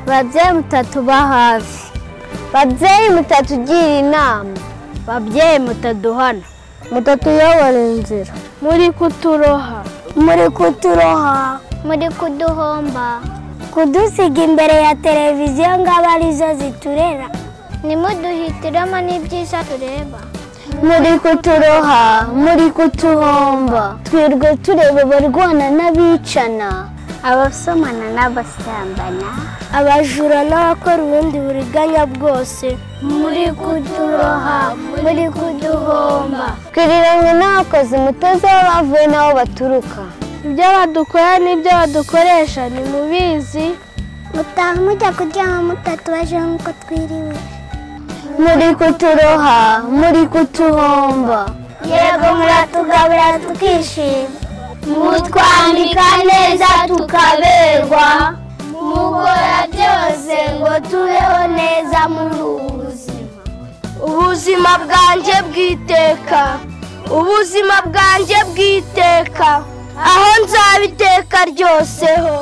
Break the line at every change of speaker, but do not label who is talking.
Babyeyi mutatuba hafi, babyeyi mutatugira inama, babyeyi mutaduhana, mutatuyobora inzira, muri kuturoha, muri kuturoha, muri kuduhomba, kudusiga imbere ya televiziyo ngo abe arizo ziturera, nimuduhitiremo n'ibyiza tureba. Muri kuturoha, muri kutuhomba, twirwe tureba abarwana n'abicana, abasomana n'abasambana, abajura n'abakora ubundi buriganya bwose. Muri kuturoha, muri kuduhomba, twiriranywe n'abakozi mutazi aho bavuye n'aho baturuka, ibyo badukora n'ibyo badukoresha ntimubizi. Mutaha mujya kuryama mutatubaje nk'uko twiriwe. Muri kuturoha, muri kutuhomba, yego muratugabura tukishima, mutwambika neza tukaberwa, mukora byose ngo tubeho neza muri ubu buzima. Ubuzima bwanjye bw'iteka, ubuzima bwanjye bw'iteka, aho nzaba iteka ryose ho.